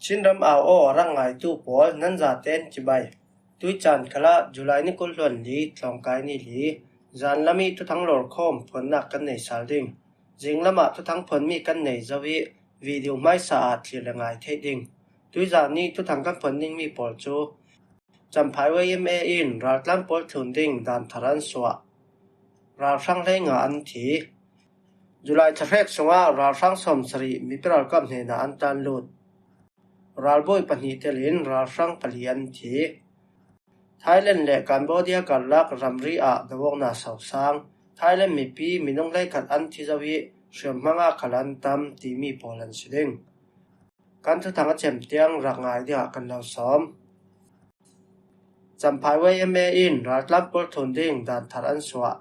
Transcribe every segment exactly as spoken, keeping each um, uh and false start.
Chinram au aw a rak ngaitu pawl nan zaten cibai. Tuicaan khalah July ni kul hluan li tlawngkai ni li zanlam ih thuthang lawrkhawm phuannak kan nei sal ding. Zinglamah thuthang phuanmi kan nei zo ih video hmaisa ah thlir le ngai theih ding. Tuizan ih thuthang kan phuan dingmi pawl cu Champhai Y M A in raltlan pawl thlun ding dan thar an suah. Ralhrang hleinga an thi. July thlahrek sungah ralhrang sawmsarih mipi ralkap hnenah an tlan lut. Ralbawi pahnih telin ralhrang pali an thi. Thailand le Cambodia karlak ramri ah doawkna sosang. Thailand mipi minung hleikhat an thi zo ih hriamhmang ah khal an tam timi pawl an si ding. Kan thuthang a cem tiang rak ngai dingah kan lo sawm. Champhai Y M A in raltlan pawl thlun ding dan thar an suah.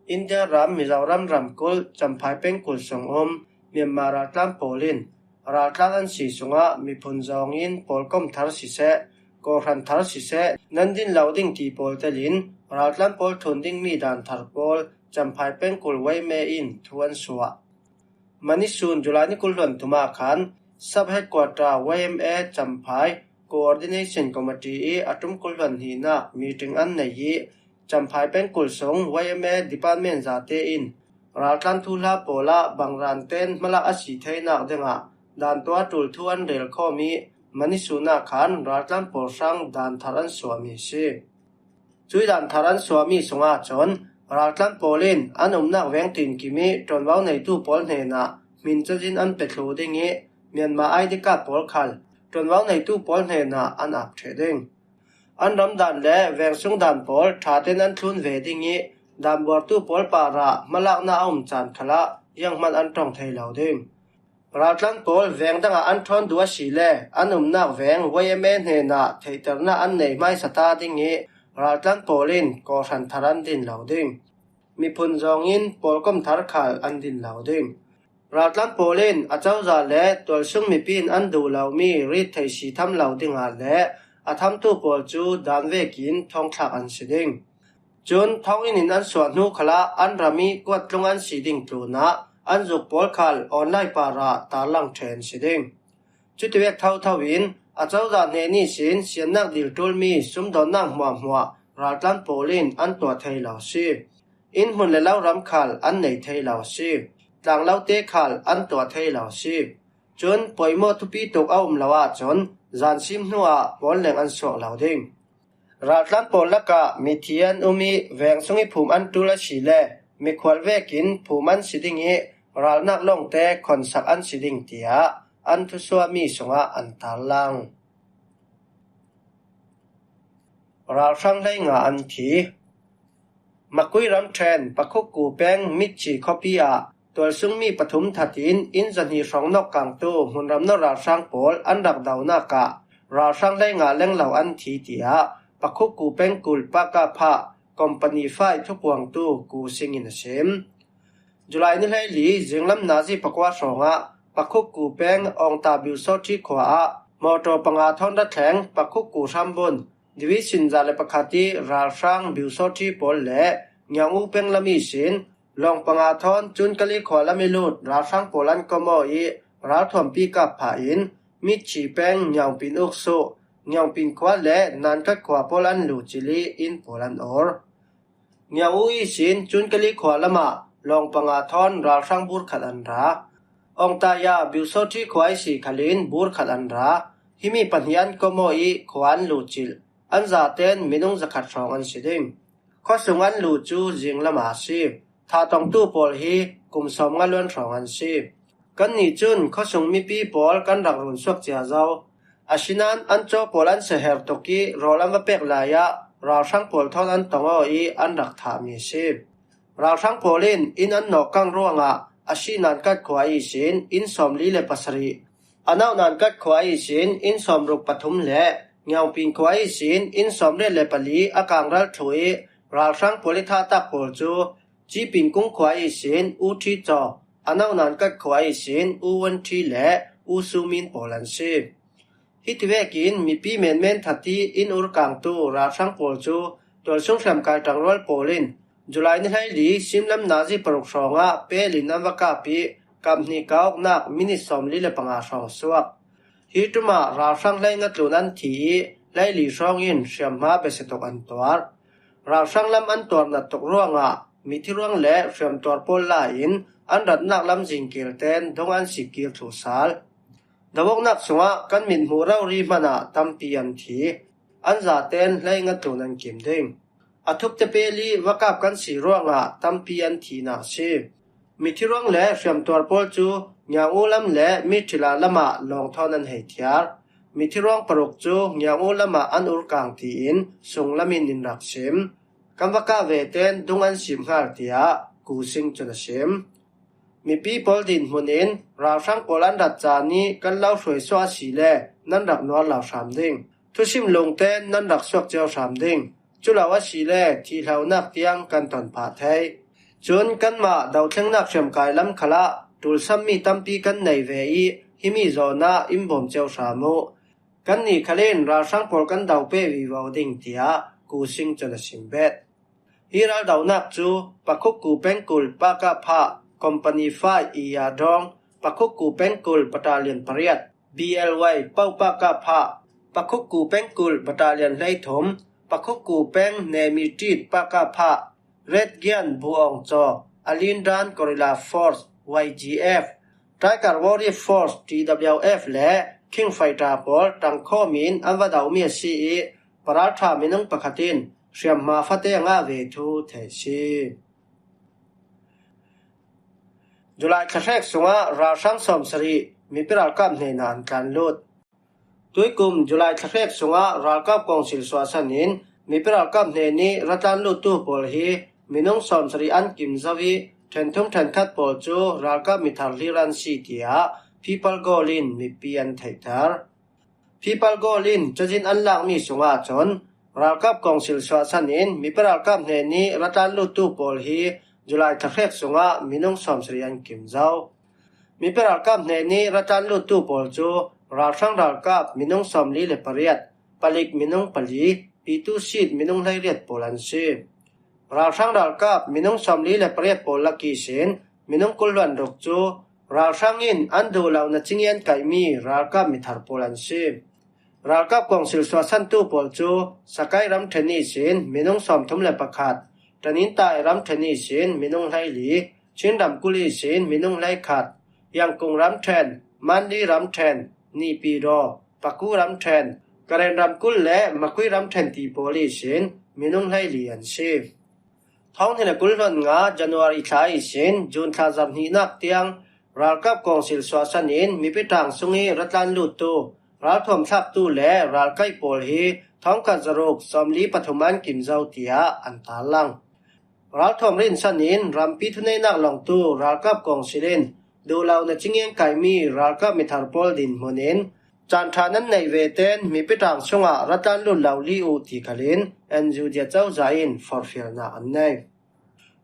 India ram Mizoram ramkulh Champhai pengkul sung um Myanmar raltlan pawl in raltlan an si sungah miphun zawngin pawlkom thar siseh, kawhhran thar siseh, nan din lo ding ti pawl telin raltlan pawl thlun dingmi dan thar pawl Champhai pengkul Y M A in thu an suah. Manisun July ni kul hluan thum ah khan Sub Headquarter Y M A Champhai Coordination Committee ih a ṭum kul hluan hnihnak meeting an nei ih Champhai pengkul sung Y M A department zate in raltlan thuhla pawl ah bangranten hmalak a si theinak dingah dan tuah ṭul thu an relkhawm ih Manisun ah khan raltlan pawl hrang dan thar an suahmi a si. Cuih dan thar an suahmi sungah cun raltlan pawl in an umnak veng tinkim ih ṭuanvo neitu pawl hnenah hmin cazin an pe thluh ding ih Myanmar I D card pawl khal ṭuanvo neitu pawl hnenah an ap ṭheh ding. An ram dan le veng sung dan pawl ṭhaten an thlun ve ding ih dan buartu pawl parah hmalakna a um caan khalah zianghman an ṭong thei lo ding. Raltlan pawl veng dangah an ṭhawn duh asile an umnak veng Y M A hnenah theihternak an nei hmaisa ta ding ih raltlan pawl in kawhhran thar an din lo ding. Miphun zawngin pawlkom thar khal an din lo ding. Raltlan pawl in a cozah le tualsung mipi in an duh lomi rit thei si tham lo dingah le a thamtu pawl cu dan vekin thawngthlak an si ding. Cun thawnginn in an suah hnu khalah an ram ih kuat tlung an si ding tlunah an zuk pawl khal online parah tarlang ṭheh an si ding. Cutivek thotho in a cozah hnen ihsin siannak dil ṭulmi sumdawnnak hmuahhmuah raltlan pawl in an tuah thei lo a si. Inn hmun le lo ram khal an nei thei lo a si. Tlanglote khal an tuah thei lo a si. Cun poimawh thupi tuk a um lo ahcun zansim hnuah pawl leng an suak lo ding. Raltlan pawl lakah mithi an um ih veng sung ih phum an ṭul asile mikhual vekin phum an si ding ih ralnak lawngte khonsak an si ding, tiah an thusuahmi sungah an tarlang. Ralhrang hleinga an thi. Makui ramṭhen Pakhukku peng Mitchi khuapi ah tualsungmi pathum that in inn zahnih hrawng nawk kangtu hmunram nawk ralhrang pawl an rak donak ah ralhrang hleinga lenglo an thi, tiah Pakhukku pengkul Pakapha company fai thupuangtu Ku Sing in a sim. July ni hleili zinglam nazi pakua hrawngah Pakhukku peng Awngta Biusawṭhi khua ah mawṭaw panga thawn ra thleng Pakhukku hrambun Division za le pakhat ih ralhrang Biusawṭhi pawl le Ngiang U peng lam ihsin lawng panga thawn Cunkali khua lam ih lut ralhrang pawl an kom aw ih ralthuam pickup phah in Mitchi peng Ngiangpin uksuh, Ngiangpin khua le Nankat khua pawl an luh cil ih inn pawl an or. Ngiang U ihsin Cunkali khua lamah lawng panga thawn ralhrang bur khat an ra. Awngta ya Biusawṭhi khua ihsi khalin bur khat an ra. Himi pahnih an kom aw ih khua an luh cilh. An zaten minung zakhat hrawng an si ding. Khuasung an luh cu zinglam a si. Thah tongtu pawl hi kum sawmnga luan hrawng an si. Kannih cun khuasung mipi pawl kan rak runsuak cia zo. Asinain an caw pawl an siaher tuk ih rawl an va pek lai ah ralhrang pawl thawn an tong aw ih an rak thahmi a si. Ralhrang pawl in inn an nawk kang ruangah a si Nankat khua ihsin inn sawmli le pasarih, a no Nankat khua ihsin inn sawmruk pathum le Ngiangpin khua ihsin inn sawmriat le pali a kangral ṭhu ih ralhrang pawl ih thahtak pawl cu Cipin Kung khua ihsin U Ṭhi Caw, a no Nankat khua ihsin U Wan Ṭhi le U Su Min pawl an si. Hiti vekin mipi menmen that ih inn urkangtu ralhrang pawl cu tualsung hriamkai ṭangrual pawl in July ni hleili simlam nazi paruk hrawngah pel in an va kap ih kap hnih kawknak minit sawmli le panga hrawng a suak. Hi ṭumah ralhrang hleinga tlun an thi ih hleili hrawngin hriamhma besia tuk an tuar. Ralhrang lam an tuar nat tuk ruangah mithi ruang le hriamtuar pawl la in an ratnak lamzin kil ten dung an sik kil thluh sal. Dovawknak sungah kan mithmuh rori hmanah tampi an thi. An zaten hleinga tlun an kim ding. A thupte pel ih vakap kan si ruangah tampi an thihna a si. Mithi ruang le hriamtuar pawl cu Ngiangu lam le Mithila lamah lawngthawn an hei thiar. Mithi ruang paruk cu Ngiangu lamah an urkang tiin sunglam in in rak sim. Kan va kah ve ten dung an sim hngal, tiah Ku Sing cun a sim. Mipi pawl dinhmun in ralhrang pawl an rat caan ih kan lo hruai suah asile nan rak nuar lo hram ding. Thusim lungte nan rak suak cio hram ding. Culo asile thihlonak tiang kan ton phah thei. Cun kanmah dothlengnak hriamkai lam khalah ṭulsammi tampi kan nei ve ih himi zawnah in bawm cio hram uh. Kannih khal in ralhrang pawl kan do peh vivo ding, tiah Ku Sing cun a sim bet. Hi raldonak cu Pakhuku pengkulh pakah phah Company five Iya Dawng, Pakhuku pengkulh Battalion pariat B L Y Pau pakah phah, Pakhuku pengkulh Battalion hleithum, Pakhuku peng Nemi Tit pakah phah, Red Gian Bu Aung Caw, Alin Dan Guerrilla Force Y G F, Tiger Warrior Force T W F le King Fighter pawl ṭangkhawm in an va domi a si ih, paralṭha minung pakhat in hriamhma fate a ngah ve thu theih a si. July thlahrek sungah ralhrang sawmsarih mipi ralkap hnenah an tlan lut. Tuikum July thlahrek sungah ralkap kawngsil suahsan in mipi ralkap hnenih ra tlan luttu pawl hi minung sawmsarih an kim zo ih ṭhenthum ṭhenkhat pawl cu ralkap mithar hlir an si, tiah People Goal in mipi an theihter. People Goal in cazin an lakmi sungah cun ralkap kawngsil suahsan in mipi ralkap hnenih ra tlan luttu pawl hi July thlahrek sungah minung sawmsarih an kim zo. Mipi ralkap hnenih ra tlan luttu pawl cu ralhrang ralkap minung sawmli le pariat, palik minung pali, pitu sit minung hleiriat pawl an si. Ralhrang ralkap minung sawmli le pariat pawl lak ihsin minung kul hluan ruk cu ralhrang in an duh lo na cingian kaihmi ralkap mithar pawl an si. Ralkap kawngsil suahsantu pawl cu Sakai ramṭhen ihsin minung sawmthum le pakhat, Tanintai ramṭhen ihsin minung hleili, Chin ramkulh ihsin minung hleikhat, Yangkung ramṭhen, Manli ramṭhen, Nihpidaw, Paku ramṭhen, Karen ramkulh le Makui ramṭhen ti pawl ihsin minung hleili an si. Thawng hnih le kul hluan nga January thla ihsin June thla zarh hnihnak tiang ralkap kawngsil suahsan in mipi ṭang sungih ra tlan luttu, ralthuam thlaktu le ralkaih pawl hi thawngkhat zaruk sawmli pathum an kim zo, tiah an tarlang. Ralthuam rinsan in rampi thuneihnak lawngtu ralkap kawngsil in duh lo na cingian kaihmi ralkap mithar pawl dinhmun in caan ṭha nan neih ve ten mipi ṭang sungah ra tlan lut lo li uh ti khal in N U G cozah in forhfialnak an nei.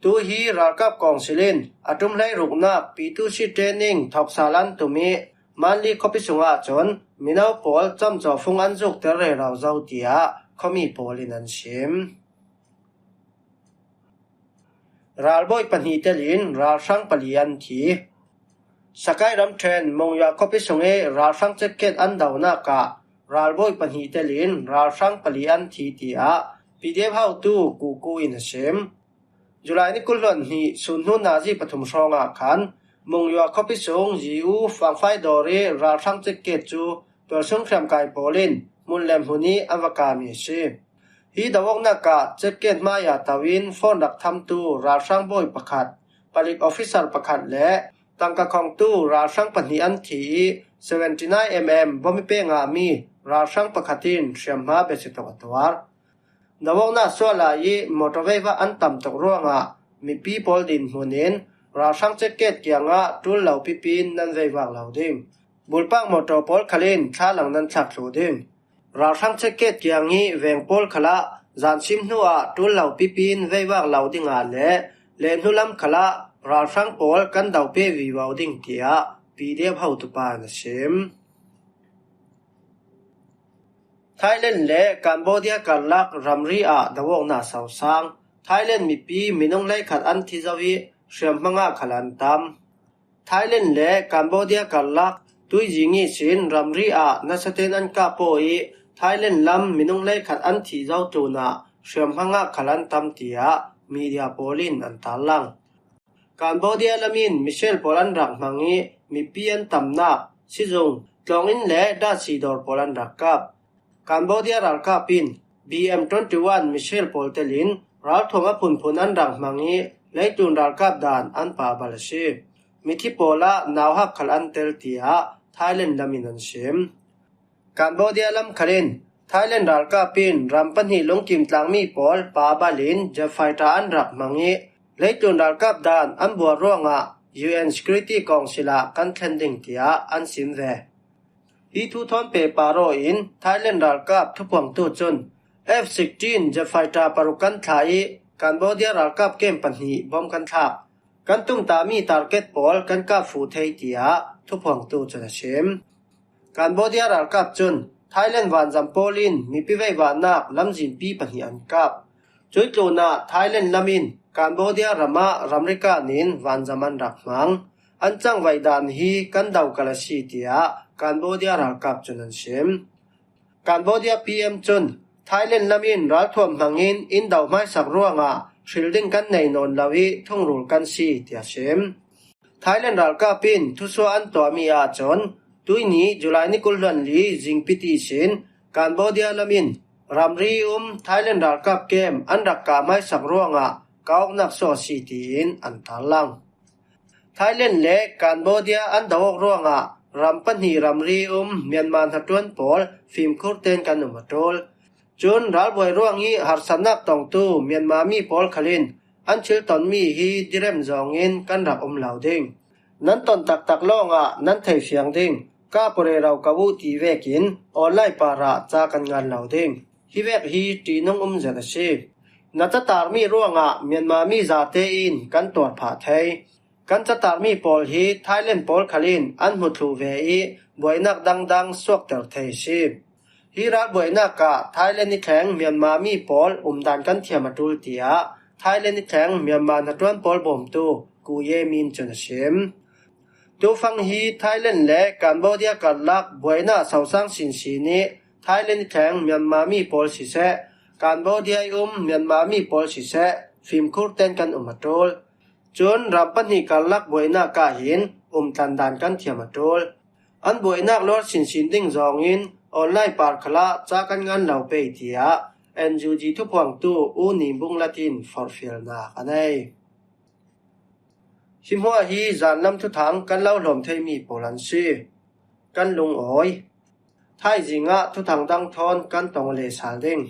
Tu hi ralkap kawngsil in a ṭum hleiruknak pitu sit training thawksal an tum ih Manli khuapi sungah cun mino pawl camcawfung an zukter rero zo, tiah khuami pawl in an sim. Ralbawi pahnih telin ralhrang pali an thi. Sakai ramṭhen Monywa khuapi sungih ralhrang cekket an donak ah ralbawi pahnih telin ralhrang pali an thi, tiah P D F hotu Kuku in a sim. July ni kul hluan hnih sun hnu nazi pathum hrawngah khan Monywa khuapi sung Zi U fangfai dawr ih ralhrang cekket cu tualsung hriamkai pawl in hmun le hmun ih an va kami a si. Hi do awknak ah cekket hmaiah to in phone rak thamtu ralhrang bawi pakhat, palik officer pakhat le tangka khongtu ralhrang pahnih an thi ih seventy nine mm bom ih pek ngahmi ralhrang pakhat in hriamhma besia tuk a tuar. Do awknak sual lai ih motorvei vak an tam tuk ruangah mipi pawl dinhmun in ralhrang cekket kiangah ṭul lo pipi in nan veivak lo ding. Bulpak motor pawl khal in thlalang nan thlak thluh ding. Ralhrang cekket kiang ih veng pawl khalah zansim hnuah ṭul lo pipi in veivak lo dingah le lehhnu lam khalah ralhrang pawl kan do peh vivo ding, tiah P D F hotupa in a sim. Thailand le Cambodia karlak ramri ah do awknak sosang. Thailand mipi minung hleikhat an thi zo ih hriamhma ngah khal an tam. Thailand le Cambodia karlak Tuizi ngisin ramri ah nasaten an kap paw i Thailand lam minung lei khat an thi zo tlunah hriamhmangah khal an tam, tiah media pawl in an tarlang. Cambodia lam in missile pawl an rak hmang i mipi an tamnak sizung, tlawnginn le dahsi dawr pawl an rak kap. Cambodia ralkap in B M twenty-one missile pawl telin ralthuam a phunphun an rak hmang i leitlun ralkap dan an pahbal a si. Mithi pawl ah nauhak khal an tel, tiah Thailand lam in an sim. Cambodia lam khal in Thailand ralkap in ram pahnih lungkim tlangmi pawl pahbal in jet fighter an rak hmang i leitlun ralkap dan an buar ruangah U N Security Council ah kan thlen ding, tiah an sim ve. Hi thu thawn pehpar aw in Thailand ralkap thuphuangtu cun F sixteen jet fighter paruk kan thlah i Cambodia ralkap kem pahnih bom kan thlak. Kan tumtahmi target pawl kan kap fuh thei, tiah thuphuangtu cun a sim. Cambodia ralkap cun Thailand vanzam pawl in mipi veivahnak lamzinpi pahnih an kap. Cuih tlunah Thailand lam in Cambodia ram ah ramri kan in vanzam an rak hmang. An cangvaih dan hi kan dokal a si, tiah Cambodia ralkap cun an sim. Cambodia P M cun Thailand lam in ralthuam hmangin in do hmaisak ruangah hril ding kan nei nawn lo i thungrul kan si, tiah sim. Thailand ralkap in thusuah an tuahmi ahcun tuini July ni kul hluan li zingpit ihsin Cambodia lam in ramri um Thailand ralkap kem an rak kah hmaisak ruangah kawknak suah a si, tiin an tarlang. Thailand le Cambodia an do awk ruangah ram pahnih ramri um Myanmar hnaṭuan pawl fimkhur tein kan um a ṭul. Cun ralbuai ruang i harsatnak tongtu Myanmar mi pawl khal in an thil tonmi hi direm zawngin kan rak um lo ding. Nan ton taktak lawngah nan thei fiang ding. Ka pawrero ko uh ti vekin online parah ca kan ngan lo ding. Hi vek hi ṭihnung um zet a si. Na catarmi ruangah Myanmar mi zate in kan tuar phah thei. Kan catarmi pawl hi Thailand pawl khal in an hmu thluh ve i buainak dangdang suakter thei a si. Hi ralbuainak ah Thailand i thleng Myanmar mi pawl umdan kan thiam a ṭul, tiah Thailand i thleng Myanmar hnaṭuan pawl bawmtu Ku Ye Min cun a sim. Tufang hi Thailand le Cambodia karlak buainak sosang sinsin i Thailand i thleng Myanmar mi pawl siseh, Cambodia i um Myanmar mi pawl siseh, fimkhur tein kan um a ṭul. Cun ram pahnih karlak buainak ah hin umtlan dan kan thiam a ṭul. An buainak luar sinsin ding zawngin online par khal ah ca kan ngan lo pei, tiah N U G thuphuangtu U Ni Bung Lat in forhfialnak a nei. Hi hmuah hi zanlam thuthang kan lo hlawm theimi pawl an si. Kan lungawi. Thaizing ah thuthang dang thawn kan tong le sal ding.